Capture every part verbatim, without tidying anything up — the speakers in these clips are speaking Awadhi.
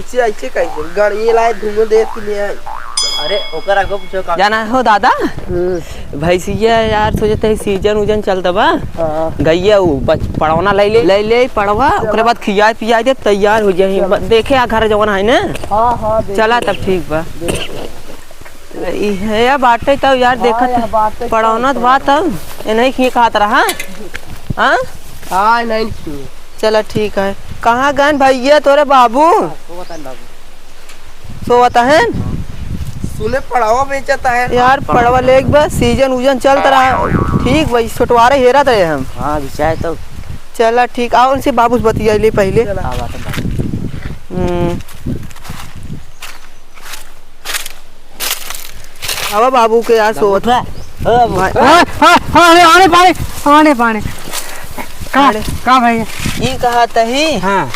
ऐसे, ऐसे कैसे? गड़िए लाए, धुआं दे के ले आए। अरे, ओकर आगे पूछो का? जाना हो दादा? हम्म। भैंसिया यार, सोचत है सीजन उजन चलत बा। हाँ। गइया उ बच-, पड़ौना लइ ले, लइ ले पड़वा, चला। ओकरे बाद खियाए पियाए दे, तैयार होइ जाई। चला। ब-, देखे आ घर जवन है ना। हाँ, हाँ, देख चला ले। तब ठीक बा। देख ले। ई है या बाटे तब यार, हाँ, देखत या बाटे पड़ौना तब। तो बात तब, ए नहीं खिए कहत रहा। हाँ? हाँ, नहीं खिए। चला ठीक है। कहाँ गए भैया तोरे बाबू? सोवत हन बाबू। सोवत हन? सुने पड़वा बेचत है। यार, पड़वा लेके बस सीजन उजन चलत रहा। ठीक भाई, छोटवारे हेरत रहे हम। हाँ, बिचारे तो। चला ठीक, आओ उनसे बाबू से बतिया ले पहले। चला। हाँ, बात है बाबू। हम्म। आवा बाबू के यार बाबू सोवत। उठा। ओ बाबू। भाई। हाँ, हाँ, हाँ, आने, आने पानी, आने पानी। का, अरे। का भैया? ई कहा तही? हाँ।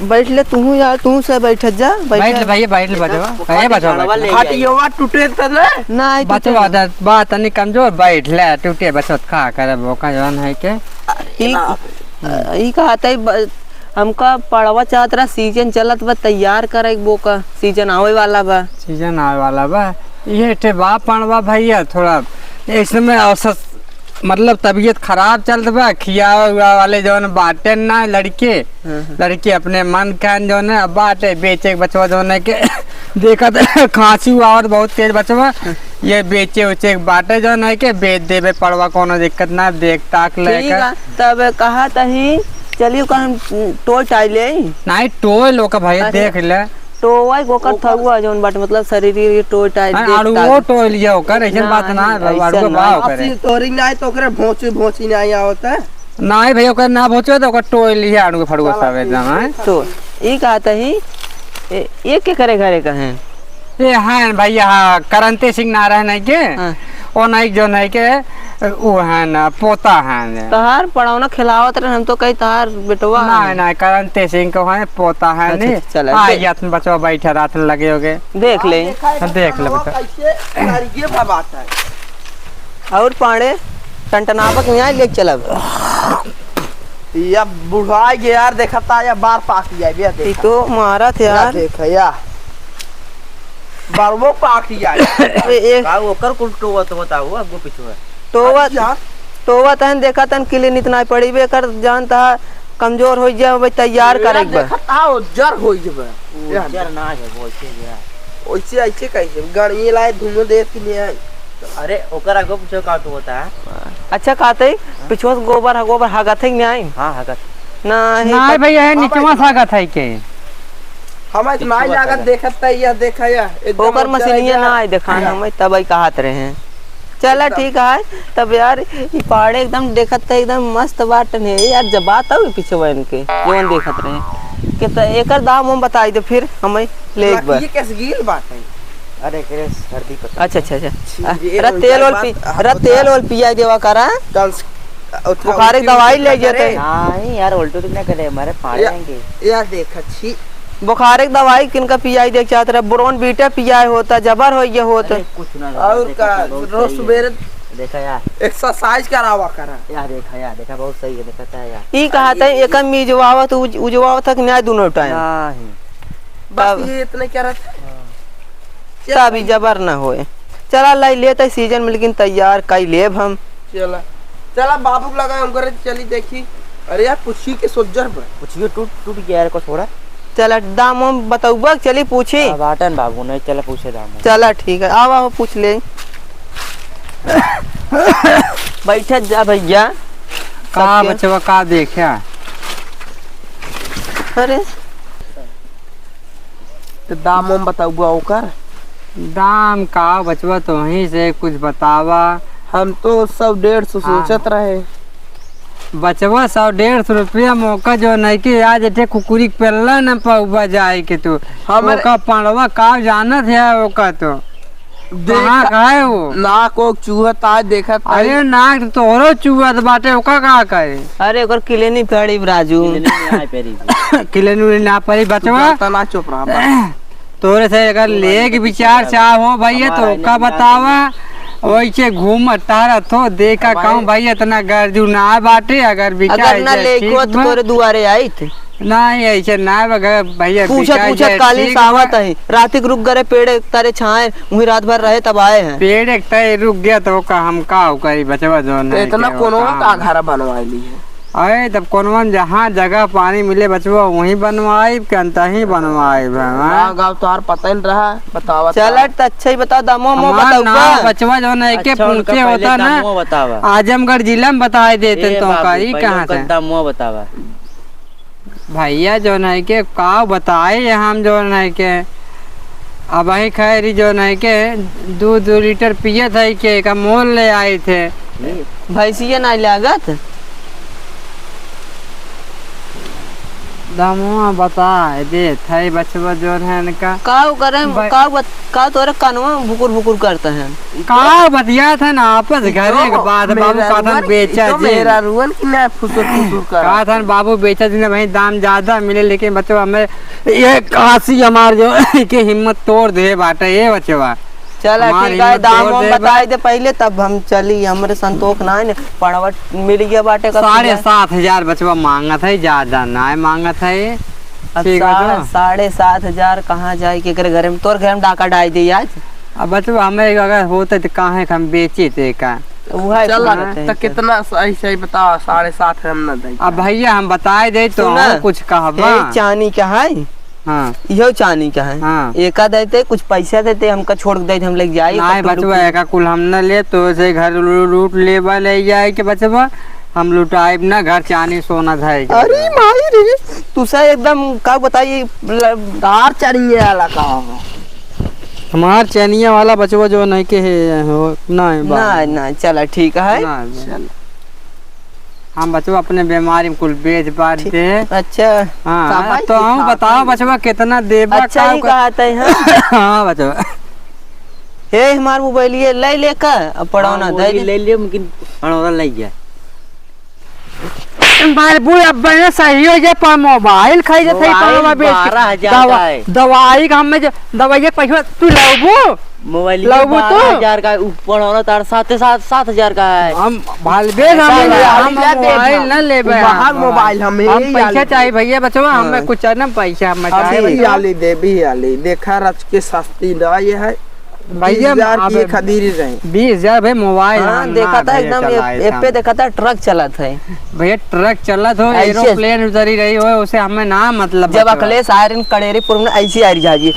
बैठ ले तू यार, तू से बैठ जा, बैठ बैठ ले जा। भैया, बैठ ले बचवा। भैया बचवा, झाड़वा बैठ ले। ले जाइए। हटियोवा टूटे त ना। ना, आई टूटे बचवा ना। दा-, बा तनी कमजोर, बैठ ले, टूटे बचवा का करे, बोका जवान है के। ई, ई कहा तही ब-, हमका पड़वा चाहत रहा, सीजन चलत बा, तैयार करे के बोका, सीजन आवे वाला बा। सीजन आवे वाला बा, ये ठे बा पड़वा भैया, थोड़ा इसमें औसत, मतलब तबीयत खराब चलत बा, खियावे उआवे वाले जौन बाटे ना लड़के, हाँ, हाँ। लड़के अपने मन खान जौन है, अब बाटे बेचे के बचवा जौन है के देखत खांसी आवत बहुत तेज बचवा, हाँ। ये बेचे उचे के बाटे जौन है के बेच देबे पड़वा, कोनो दिक्कत ना, देख ताक ठीक लेके। है, तब कहा तही चलियो कहन टोय टाय ले। नाहीं, टोय लो का भाई, अरे, देख ले। टोय ओकर ओकर थउआ जौन बाटे, मतलब, शरीर के टोय टाय हाँ, देख आड़ू ताक। वो टोय लिया ओकर, अइसन बात नाहीं, ना है, अइसन आड़ू के नाहीं। भाव करे। असी तोरी नाहीं तो ओकरे भोंची, भोंची नाहीं आवत है। नाहीं भाई, ओकर ना भोंचो तो ओकर टोय लिया आड़ू के फड़ुआ साला सब एकदम, हैं? तो, ई कहत ही, ए, ये के करे घरे का है? ए, हैं भैया, हाँ, करंती सिंह ना रहे नहीं के? हाँ। ओ नहीं, जो नहीं के, उ हैं ना, पोता हैं ने। तोहार पड़ौना खिलावत रहे, हम तो कही तोहार बेटवा नहीं, है। नहीं, करंती सिंह को हैं, पोता हैं अच्छा, ने। अच्छा, चला, हाँ, दे। ये आथन बचवा बैठा रहत लगे होगे। देख ले। हाँ, देख ले बेटा। कैसे लड़िए भबाता है। और पाड़े, टनटनावक नहीं आए, लेके चलब। या बुढ़वा गया यार, देखता या बार पाक जाए, या ई देखा। तो मारत या यार। देखा या। बारवो पाक जाए। ए, ए। का ओकर कुल टोवत होता हुआ, अगो पिछुआ। टोवत, अच्छा। टोवत हन, देखत हन, किलिन इतना पड़ी बे कर, जानता है, कमजोर हो जाए, भाई, तैयार करे के बा। देखत आओ, जर हो जाए। ओ, या जर ना है, वो ऐसे गया। ओइसे, ऐसे कैसे? गड़िए लाए, धुआं दे के ले आए। अरे, ओकर आगे पीछे का तो होता है? अच्छा, कहते ही, हाँ? पिछुआ से गोबर है, गोबर हगत है कि नहीं? हाँ, हगत। नहीं, नहीं पर भैया, ये हाँ, निचवा भाई। से हगत है के? हमें तो पिछुआ नहीं से लागत, हगत। देखत है, यह देखा या, एकदम ओकर उज्जर मशीनिया गया। ना आए, देखान या। हमें तब ही कहत रहे हैं। चला, एकदम। ठीक है, तब यार, ई पाड़े एकदम देखत है, एकदम मस्त बाटन है यार, जब बात आवे पिछुआ इनके, जौन देखत रहे। के त एकर दाम हम बताई दे, फिर हमें ले एक बार। ये कैसे गील बात है? अरे, एकरे सर्दी पकड़ अच्छा, अच्छा, अच्छा। छी, आ, ये अरे, उल्टा तेल ओल बात पी-, आप अरे, बता। तेल ओल पिया देवा करा। कल स-, उठा, बुखारे उल्टी दवाई उल्टी ले ना जेते। करे। नहीं यार, उल्टी उल्टी ना करे, हमारे फाड़ या, देंगे। या देख, छी। बुखारे के दवाई किनका पियाई दे चाहत रहे, Bournvita पियाए होता, जबर हो ये होता। अरे, कुछ ना और देखा का, तो बहुत रोज सही है। सुबेरे देखा यार। Exercise करावा करा। यार, देखा यार, देखा बहुत सही है, देखा था यार। ई कहा था, ये, एकर मीजवावत, उज-, उजवावत है कि नहीं दोनों टाइम? नहीं। बस तब ये इतने क्या रहता है? हाँ। तब ई जबर न होए। चला लाई लेते सीजन में, लेकिन तैयार कई लेब हम। चला, चला बाबू के लगा हम करे चली देखी। अरे यार, पुछी के सोजर पर। पुछियो टूट, टूट गया यार को थोड़ा। चला दाम हम बतौबा, चली पूछी। हाँ, बाटन बाबू, नहीं चला पूछे दाम। चला ठीक है, आवा हो पूछ ले। बैठत जा भैया। का सबके बचवा का देख्या? अरे। तो दाम हम बताउबा ओकर? दाम का बचवा, तोही से कुछ बतावा। हम तो सौ डेढ़ सौ हाँ। सोचत रहे। बचवा, सौ डेढ़ सौ रुपया मौका जो नहीं कि आज एठे कुकुरी के पेल्ला न पाउबा जाए के तू। हमरे ओका पड़वा का जानत है ओका तो। देख, कहाँ का है वो? नाक ओक चूहत आज देखत अरे आई। नाक तो तोहरो चूहत बाटे, ओका का करे? अरे ओकर किलेनी पड़ी राजू। किलेनी में आए पेरी। किलेनी उलेनी ना पड़ी तू बचवा। जानता ना चुप रहा बा। तोरे से अगर तू लेग भाई विचार चाहो भैया हमारा तो ओका इन्हें बतावा। वैसे घूम टहरत हो, देखा हमारे कहूँ भाई इतना गर्जू ना बाटे, अगर बिका अगर ना जाए, लेको ठीक तो बा। तोरे दुआरे आइत। नहीं, ऐसे ना बगा-, भैया, पूछत, बिका पूछत जाए, काली ठीक सावत बा। है। रात के रुक गए पेड़ एक तारे छाए, वहीं रात भर रहे तब आए हैं। पेड़ एक तारे रुक गया तो का हम का करी बचवा, जौन तो है इतना के कोनवा का का घर बनवा ली है? अरे, तब कोनवा में जहाँ जगह पानी मिले बचवा, वहीं बनवाई, के अंतही बनवाई बा, हाँ? गाँव गाँव तोहार पता ही नहीं रहा, बतावा, चला, बतावा। तो अच्छा ही बताओ, दामो मो हमार बताओ नाम का? बचवा, जौन है के अच्छा, उनका पूछे पहले होता ना, दामो बतावा। आजमगढ़ जिला में बताए देते ए तो बाबू, का, ई पहले कहाँ उनका से? दामो बतावा। भैया, जौन है के, का बताए हम, जौन है के, अबहीं खैरी, जौन है के, दू, दू लीटर पियत है के, का मोल ले आए थे। भैंसिया नाहीं लागत? दामवा बताए देत है बचवा, जौन है इनका। का करे, भाई का बत-, का तोरे कनवा भुकुर भुकुर करत है? का बतियात है ना आपस घरे के बात, बाबू, मेरा काथन रुअन, बेचा ई तो जिन। मेरा रुअन की ना फुसुर फुसुर कर। काथन बाबू बेचा जिन भाई, दाम ज्यादा मिले, लेकिन बचवा हमें ये काशी हमार जो के हिम्मत तोड़ दे बाटे, ये बचवा। चला, हमार ठीक है, हिम्मत दाम तोड़ वाम दे बा। बताई दे पहले, तब हम चली, हमरे संतोष ना है ने, पड़वा मिल गया बाटे का साढ़े सात हजार बचवा मांगत है, ज्यादा ना है मांगत है। अब ठीक है, साढ़े, तो साढ़े सात हजार कहाँ जाए, केकरे घरे में, तोर घरे में डाका डाल दे आज। अब बचवा, हमें अगर होते तो काहे के हम बेचे थे का? तो वह चल, बात है, तो चल। कितना सही, सही बताओ, साढ़े सात हम ना दें। अब भैया, हम बताए दे तो सुना, हम कुछ कहबा। हे, चानी का है? हाँ। इहो चानी का है? हाँ। एका देते, कुछ पैसा देते, हमका छोड़ के देते, हम लेके जाई, नहीं बचवा, एका कुल हम ना ले, तो से घर लू-, लूट लेबा, ले जाए के बचवा, हम लुटाइब ना, घर चानी सोना धरे के। अरे माई रे, तू सा एकदम का बताई, ल-, तार चढ़िए वाला का हो? हमार चैनिया वाला बचवा जो नहीं के है, हो, ना है बा। ना, ना, चला, ठीक है। ना, ना। चल। हम बचवा अपने बीमारी में कुल बेच बाच ठीक। दे। अच्छा। हाँ, तो हम बताओ बचवा कितना देबा, अच्छा, का ही का-, कहा तै, हाँ। हाँ, बचवा। हे, हमार मोबाइलिया ले ले का, अब पढ़ाओ हाँ, ना, दे दे। ले ले, लेकिन पढ़ाओ ना, ले जा। बाबू, अब बने सही हो जाए, पर मोबाइल खरीदे थे, मोबाइल पर मोबाइल बारह हजार दवा-, का है। दवाई का हमें जो, दवाई के पैसा तू लाबू? मोबाइल के लउबू तो? बारह हजार का, ऊ पड़ोना तार साते सात, सात हजार का है। हम भालबे ना, हम, हम मोबाइल ना लेबे। महंग मोबाइल हम, हम यही पैसा चाहिए भैया, बचवा, हमें हाँ। कुछ ना पैसा, हमें हम चाहिए। यही आली देबी आली, देखा रच के सस्ती ना ये है। भैया, बीस हजार की अब खदीरी रही। बीस हजार भाई मोबाइल हाँ, हम देखा ना था भैया एकदम ये, चलाए ए पे हम। देखा था ट्रक चलत है। भैया, ट्रक चलत हो, ऐसे एरोप्लेन उतरी रही हो, उसे हमें ना मतलब जब बचवा। अखिलेश आयरन कड़ेरीपुर में ऐसी आ रही जहाज, ये,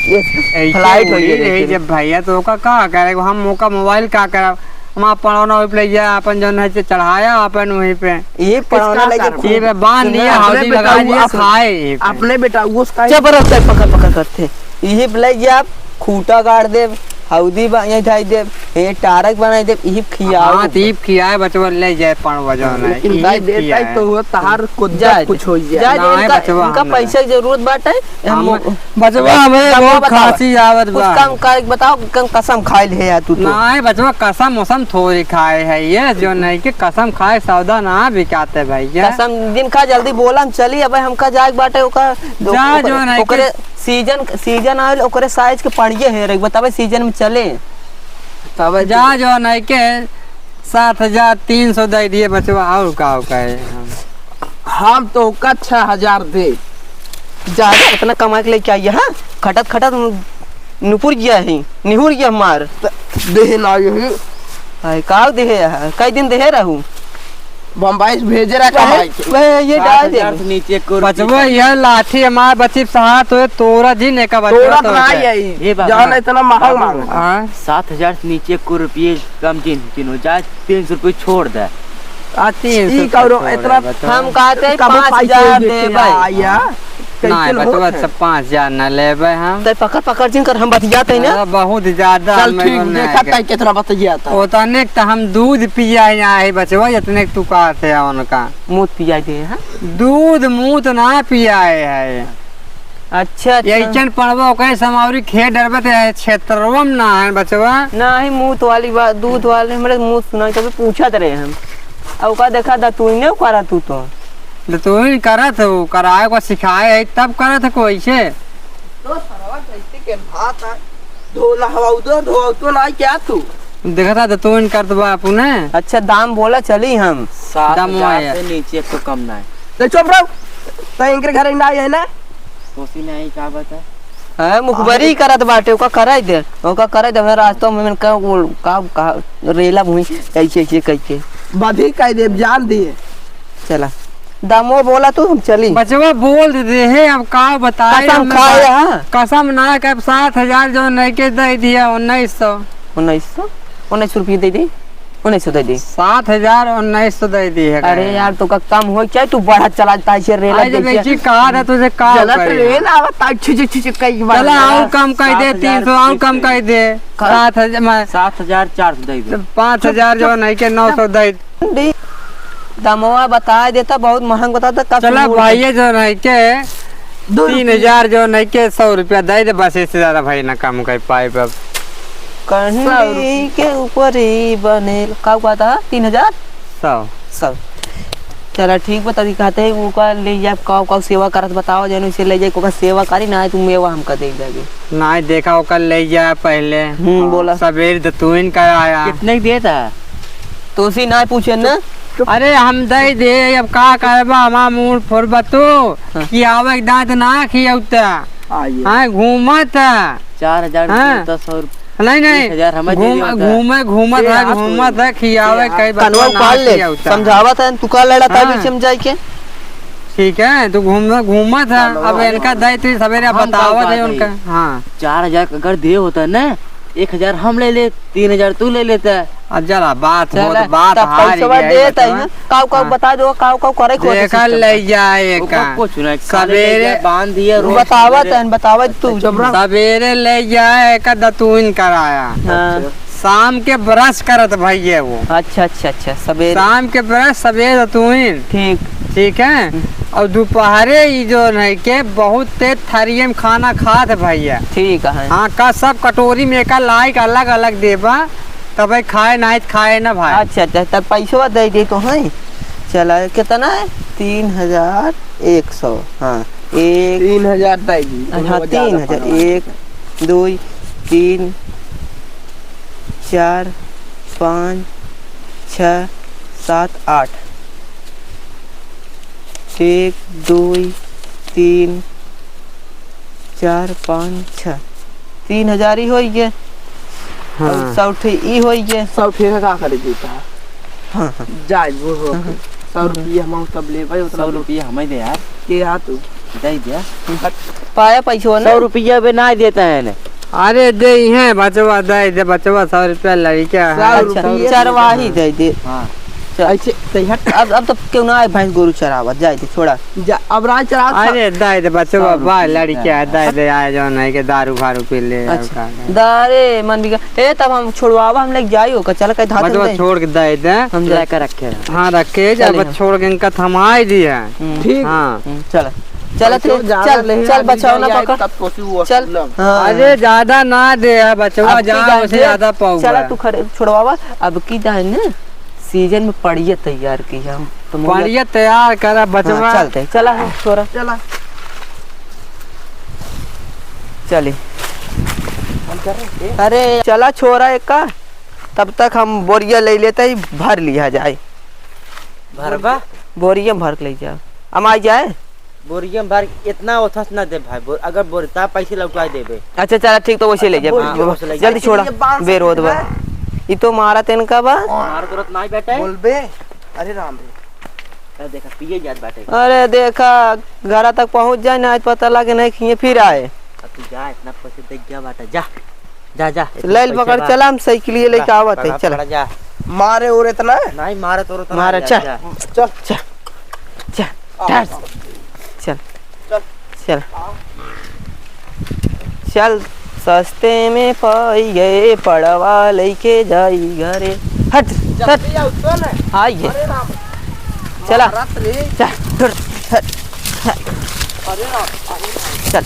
ये ऐसे फ्लाइट हो उड़ी गई रही लेकिन। जब भैया, तो ओका का करे? हम ओका मोबाइल का करब? हम आप पड़ौना वहीं पे ले जाए, अपन जौन है से चढ़ाया अपन वहीं पे। ये पड़ौना किसका ले जाए करब? खूब ये बांध सुना, दिया, अपने हौदी बेटा लगा वो दिया, अपने, खाए यहीं पे। अपने बेटा वो उसका ही जबरदस्त है, पकड़, पकड़ करते। यही पे ले जाए आप, खूंटा गाड़ देब, हौदी बा-, यहीं ढाई देब, ये टारक बनाई देब, यही खियाओ। हाँ, तो यही खियाए बचवा, ले जाए पड़वा जौन है, लेकिन यही भाई देता खियाए। है तो वो तहार को जा, कुछ हो जाए। जा, जा, नहीं, इनका, बचवा, इनका हम पैसा की जरूरत बाटे, हम हम, मो-, बचवा, हमें दवा बहुत बतावा। खांसी आवत कुछ बा। काम का बताओ, कम कसम खाए ले है तू तो। नहीं, बचवा, कसम वसम थोड़ी खाए है, ये जो नहीं कि कसम खाए सौदा ना बिकाते भैया। कसम दिन खा, जल्दी बोला, हम चली, अब हमका जाए के बाटे, ओकर, जा, ओकर, जो नहीं कि ओकरे सीजन, सीजन आवे, ओकरे साइज के पड़िए है रे, बतावे सीजन में चले। तब जा जो नहीं के सात हजार तीन सौ दे दिए बचवा, और का, और का है? हम तो का छह हजार दे। जा रे, इतना कमा के लेके आई है, हाँ? खटत खटत नु-, नुपुर गया है, निहुर गया हमार। त-, देहे ना यही। हाय, का देहे है? कई दिन देहे रहू? बम्बई से भेजे रहा कमाई के। वह, वह, ये डाल सात हजार दे। से नीचे को बचवा, रुपये यह लाठी हमार बची सहा तो तोरा जी ने का बचवा तोरा तो ना है। यही। ये बाबा, जान इतना महंग बाबू, मांग। हाँ। सात हजार से नीचे को रुपये कम दिन दिन हो जाए, तीन सौ रुपये छोड़ दे। आ, तीन सौ ई कौनो छोड़ इतना दे, बचवा। हम कहते हैं कबो पाँच हजार पाई दे के भाई। आया। नहीं, कैसे बचवा, होत है? सब पाँच हजार ना लेबे हम। तो पकड़, पकड़ जिन कर हम बतियाते हैं ना। अरे, बहुत ज्यादा चल, हमें ठीक, ओने देखा आके। तय कितना बतियाता है। ओतने तो हम दूध पिया यहाँ है बचवा, इतने तू कहते हैं उनका। मूत पिया दे, हाँ? दूध मूत ना पियाए है। अच्छा, अच्छा। यही चन पड़वा ओकरे समावरी खेत डरबे ते है, क्षेत्रवा में ना है बचवा। नहीं, मूत वाली बात, दूध वाले हमरे मूत सुना, कभी पूछत रहे हम। अब ओका देखा दा तू ही नहीं करा तू तो। तो तू ही करत हो, कराए को सिखाए है, तब करत है कोई से। तो सरवा कैसे के भात है? धोला हवा उधर, धोवा तो ना क्या तू? देखा था तो तू ही करत बा अपने। अच्छा, दाम बोला चली हम। सात हजार से नीचे तो कम ना है। तो चुप रहो। तो इनके घर ना आए है ना? कोसी नहीं, का बता? हाँ, मुखबरी करत बाटे, ओका कराई दे, ओका कराई दे। हमरा रास्ता में मैंने कहा, वो का, का, रेला भूमि, ऐसे, ऐसे, कैसे? बधी कह दे, जान दिए। चला, दामो बोला तू, हम चली। बचवा बोल दे है, अब का बताए, कसम हम खाए, बा-, हाँ। कसम ना, कि अब सात हजार जो नहीं के दे दिया, उन्नीस सौ। उन्नीस सौ? उन्नीस सौ रुपये दे दी। उन्नीस सौ दे दी। सात हजार उन्नीस सौ दे दी है। अरे यार, तो का कम हो, चाहे तू बढ़त चला जाता है, इसे रेला आई जब देखिए। ऐसी कहा था तुझे, का चला करे? ट्रेन आवत है, छु, छु, छु, छु, कई बार चला, चला। और कम कर दे, सात हजार तीन सौ और कम कर दे। का? सात हजार, मैं सात हजार चार सौ दे दे। पाँच हजार जो नहीं के नौ सौ दे। दमवा बता देता, बहुत महंग बताता, का चला सुन भाई, ये जो नहीं के दो तीन हजार जो नहीं के सौ रुपया दे दे, बस इससे ज्यादा भाई ना कम कर पाए अब। कंडी के ऊपर ही बने, का कहता है? तीन हजार? सौ। सौ। चला ठीक बा, तभी कहते हैं, ओका ले जाए, काऊ, काऊ सेवा करत बताओ, जन उसे ले जाए, ओका सेवा करी ना, तू मेवा हमका दे देबे। ना, देखा, ओका ले जाए पहले। हम्म, बोला। सवेरे दतुइन कराया। कितने के देता है? तो उसी ना पूछे ना। अरे, हम दे दे, अब का करबा, हमार मूड फोड़बा तू, हाँ। कि आवे के दांत ना खियौता। आइए। हाँ, घूमत। चार हजार हाँ। दो सौ रुपये। नहीं, नहीं। एक हजार हमें दे घूम-, दिया होता। घूमे, घूमत ये है, हाथ घूमत होई। है, खियावे ये कई हाथ। बार कनवा ना उपाड़ ले, खियावता। समझावत है, तू का लड़ा था हाँ। बीच में जाए के? ठीक है, तू घूम-, घूमत है, चलो, अब अरे। इनका दायित्व सवेरे हम बतावत का है बात उनका। है? हाँ। चार हजार का अगर दे होता ना, एक हजार हम ले ले, तीन हजार तू ले लेता। अब जरा बात चला, होत, बात तब हार पैसवा गया है, देता है। बतावा। काऊ, काऊ हाँ। बता दो, काऊ, काऊ करे को देखा system ले का। जाए ओकर का। कुछ नहीं, खाली ले सवेरे जा, बांध दिया, रोज बतावत सवेरे। है, बतावत तू। चुप रह। सवेरे ले जाए का दतुइन कराया। हाँ। अच्छा। शाम के brush करत भइया वो। अच्छा, अच्छा, अच्छा, सवेरे। शाम के brush, सवेरे दतुइन। ठीक। ठीक है? हम्म। और दोपहरे ई जो है के बहुत तेज थारिये में खाना खात है भइया। ठीक है। हाँ, का सब कटोरी में एका लाइक अलग-अलग देबा, तबे खाए, नाहीं त खाए ना भाई। अच्छा, अच्छा, तब पैसवा दे दे तो है। चला, कितना है? तीन हजार एक सौ। हाँ, एक तीन हजार दे दी। हाँ, वो ज्यादा तीन हजार। पड़ा। एक, दो, तीन, चार, पाँच, छः, सात, आठ। एक, दो, तीन, चार, पाँच, छः। तीन हजार ही होई गे। हाँ। और सौ ठे ई होई गे। सौ ठे का करे देता है? हाँ, हाँ। जाए वो हो। हाँ, हाँ। सौ रुपया हम तब लेबे उतना सौ दे। रुपया हमें दे यार। के आ तू? दे दिया। पाया पैसवा ना? सौ रुपया बे ना देता है ने। अरे दे ही है बचवा, दे दे बचवा, सौ रुपया लड़का है। सौ अच्छा, रुपया। चरवाही दे दे। हाँ। चल। ऐसे, तै हट। अब, अब तो क्यों ना आए भैंस गोरू चरावत, जाए दे, छोड़ा। जा, अब राज चरावत अरे, दे दे बच्चो, सौ बाबा, रुपया लड़किया है, दे दे, आए जौन है कि दारू फारू पी ले, अच्छा। अब का करे? दारे, मन बिगड़, ए, तब हम छोड़वावा, हम लेके जाई ओका, चल, कहीं धात बच्चो, में दे। छोड़ के दे दे। हम जाए। लेकर रखे हैं। हाँ, रखे, चल, जब हम। छोड़ के इनका थमाई दी है। हम्म। ठीक। हाँ। हम्म, चल। चल, बच्चो, चल, ज्यादा चल, नहीं, चल, आदमी बचाओ ना, जाए, पकड़। तब कोसी वो चल। सुन लो। हाँ। अरे, ज्यादा ना दे है, बच्चो, अब की जान उसे दे। ज्यादा पाऊंगा। चला, तू खड़े, छोड़वावा, अब की जाए ना। सीजन में पड़िया तैयार की हम, तो मुझे पड़िया तैयार करा, बचवा। हाँ, चलते, चला हो, छोरा। चला। चली। अरे, चला छोरा एक का, तब तक हम बोरिया ले लेते ही भर लिया जाए। भरबा? बोरिया में भर के ले जाओ। हम आ जाए? बोरिया में भर, इतना ओथस ना दे भाई, बोर-, अगर बोर-, ता पैसे लौटा देबे। अच्छा, चला, ठीक, तो वैसे ले जा। बोल, जल्दी वैसे ले जा। छोड़ा, ये बांस बेरोध बा। है। ई तो मारा तेन का बा। मार जरूरत नहीं बेटे। बोलबे। अरे राम रे। अरे देखा, पिए जात बाटे। अरे देखा, घरा तक पहुँच जाए ना, आज पता लगे नहीं कि ये फिर आए। अब तू जा, इतना पैसे दे गया बाटे, जा। जा, जा, इतना लैल पैसे पकड़, बा। चला, हम साइकिलिए लेके बा, आवत है, पकड़, चला। पकड़, जा। मारे और इतना? नहीं, मारे तो और इतना मारे, नहीं, चल। जा। चल। चल। चल। आओ, चल। आओ। चल। चल। चल, सस्ते में पाई गए, पड़वा लेके जाई घरे। हट, जल्दी हट। आओ, चल। आई है। अरे राम। चला। मारत रे। चल, हट, हट, हट। अरे राम, अरे राम। चल।